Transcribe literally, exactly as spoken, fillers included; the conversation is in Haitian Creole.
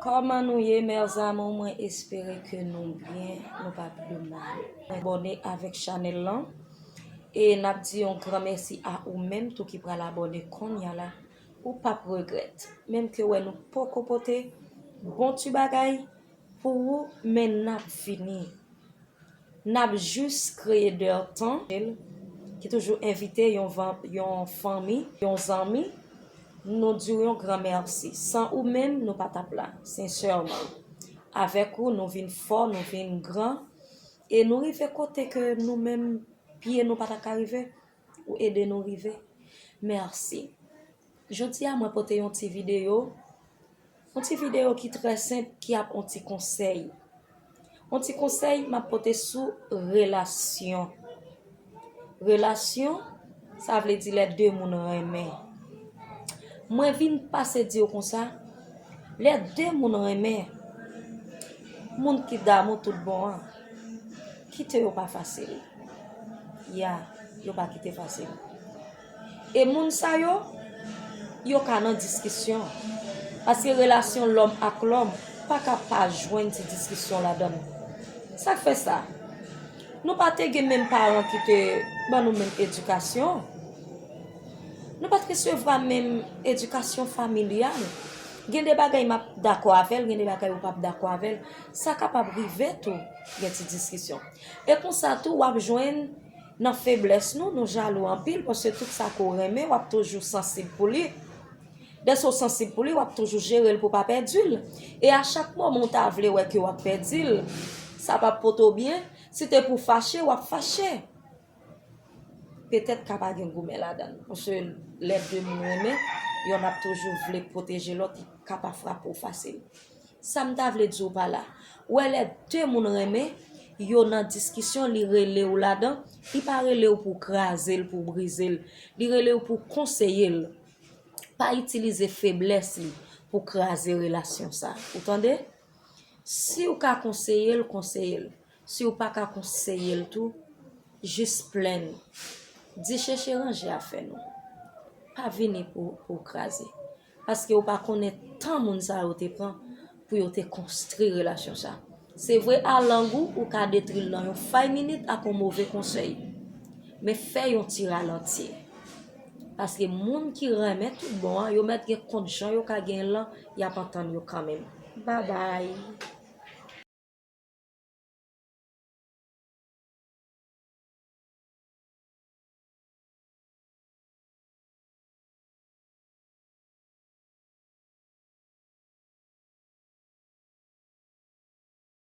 Kòman nou ye, mes amours? Mwen espere ke nou byen, nou pa pi mal. Abòne avèk chanèl lan. E n ap di yon gran mèsi a ou menm tou ki pral abòne kounye a la. Ou p ap regrèt. Menm ke wè nou poko pote bon ti bagay pou ou, men n ap vini. N ap jis kreye dè tan ki toujou envite yon, van- yon fanmi, yon zanmi. Nou di w yon gran mèsi. San ou menm, nou pa t ap la, sensèman. Avèk ou, nou vin fò, nou vin gran. E nou rive kote ke nou menm, pye nou pa ta ka rive. Ou ede nou rive. Mèsi. Jodi a, mwen pote yon ti videyo. Yon ti videyo ki trè senp, ki ap yon ti konsèy. Yon ti konsèy m ap pote sou relasyon. Relasyon, sa vle di lè de moun renmen. Mwen vin pase di w konsa, lè de moun renmen, moun ki damou tout bon an, kite yo pa fasil. Ya, yo pa kite fasil. E moun sa yo, yo ka nan diskisyon. Paske relasyon lòm ak lòm pa ka pa jwenn ti diskisyon ladan l. Sa k fè sa? Nou pa te gen menm paran ki te ban nou menm edikasyon. Nou pa t resevwa menm edikasyon familyal. Gen de bagay m ap dakò avè l, gen de bagay ou p ap dakò avè l. Sa kapab rive tou, gen ti diskisyon. E konsa tou, w ap jwenn nan feblès nou, nou jalou anpil, paske tout sa ke w renmen, w ap toujou sansib pou li. Dèske w sansib pou li, w ap toujou jere l pou w pa pèdi l. E a chak moman w ta vle wè ke w ap pèdi l, sa p ap pote w byen. Si te pou fache, w ap fache. Petèt ka pa gen goumen ladan l. Paske lè de moun renmen, yonn ap toujou vle pwoteje lòt, li ka pa frape w fasil. Sa m ta vle di w pa la? Ou wè lè de moun renmen, yo nan diskisyon, li rele w ladan, li pa rele w pou w kraze l, pou w brize l. Li rele w pou w konseye l. Pa itilize feblès li pou w kraze relasyon sa. Ou tande? Si w ka konseye l, konseye l. Si w pa ka konseye l tou, jis plenn. Di cheche ranje afè nou. Pa vini pou, pou w kraze. Paske w pa konnen tan moun sa yo te pran pou yo te konstri relasyon sa. Se vre, a lang ou, ou ka detri l nan yon fay minit ak yon move konsèy. Men fè yon ti ralanti. Paske moun ki renmen tout bon an, yo mèt gen kont jan yo ka gen l lan, y ap antann yo kanmenm. Babay.